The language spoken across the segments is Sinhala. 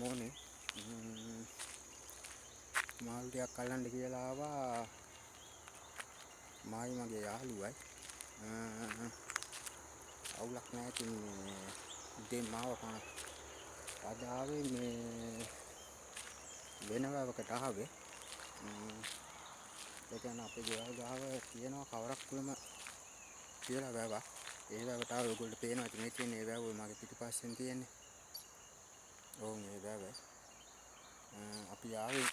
Morning. මාළු ටිකක් අල්ලන්න කියලා ආවා මායි මගේ යාළුවයි. අවුලක් නෑ ඉතින් මේ උදේ මාව අද ආවේ මේ වෙන වැවකට ආවේ. ඒ කියන්නේ අපේ ගෙවල් ගාව තියෙනවා කවරක් කුලම කියලා වැවක්. ඒ වැවට ආවේ. ඔයගොල්ලෝ පේනවා ඉතින් මේ තියෙන ඒ වැව මගේ පිටිපස්සෙන් තියෙන්නේ. ඔව්, මේ වැව. අපි ආවේ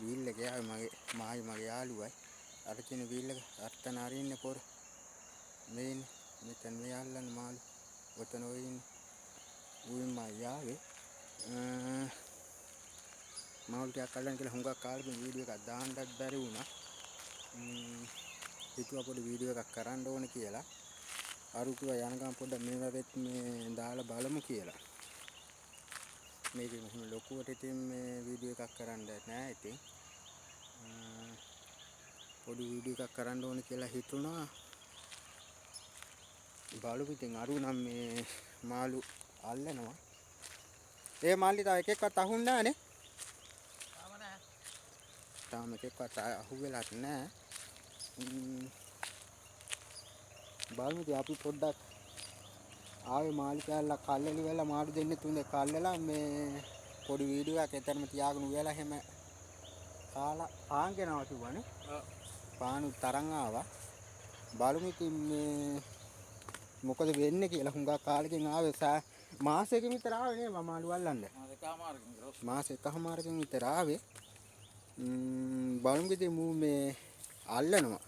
වීල් එකේ ආවේ මගේ මායි මගේ යාළුවයි. අර තියෙන වීල් එක අර්තන අරින්නේ පොර. මේ ඉන්නේ මෙතන මේ අල්ලන්නේ මාළු. ඔතන ඔය ඉන්නේ. ඌයින් මයි ආවේ. මාළු ටිකක් අල්ලන්න කියලා හුඟක් කාලෙකින් වීඩියෝ එකක් දාන්නත් බැරි වුණා. හිතුවා පොඩි වීඩියෝ එකක් කරන්න ඕන කියලා. අරු කිව්වා යන ගමන් පොඩ්ඩක් මේ වැවෙත් මේ දාලා බලමු කියලා. මේක මෙහෙම ලොකුවට ඉතින් මේ වීඩියෝ එකක් කරන්න නෑ ඉතින්. පොඩි වීඩියෝ එකක් කරන්න ඕන කියලා හිතුණා. බලමු ඉතින් අරු නම් මේ මාළු අල්ලනවා. ඒ මල්ලි තව එකෙක්වත් අහුන්නේ නෑනේ. තාම නෑ. තාම එකෙක්වත් අහුවෙලත් නෑ. බලමු ඉතින් අපි පොඩ්ඩක් ආවේ මාළු කෑල්ලක් අල්ලලි වෙලා මාළු දෙන්නේ තුන් දෙනෙක් අල්ලලා මේ පොඩි වීඩියෝ එකක් එතරම් තියාගෙන උයලා එහෙම කාලා පාන් ගෙනාවා කිව්වනේ. ඔව්. පානු තරන් ආවා. බලමු ඉතින් මේ මොකද වෙන්නේ කියලා. හුඟක් කාලෙකින් ආවේ, මාසෙකින් විතර ආවේ නේ මම මාළු අල්ලන්න. මාස එකමාරකින් විතර. මාස එකහමාරකින් විතර ආවේ. බලමු ඉතින් මූ මේ අල්ලනවා.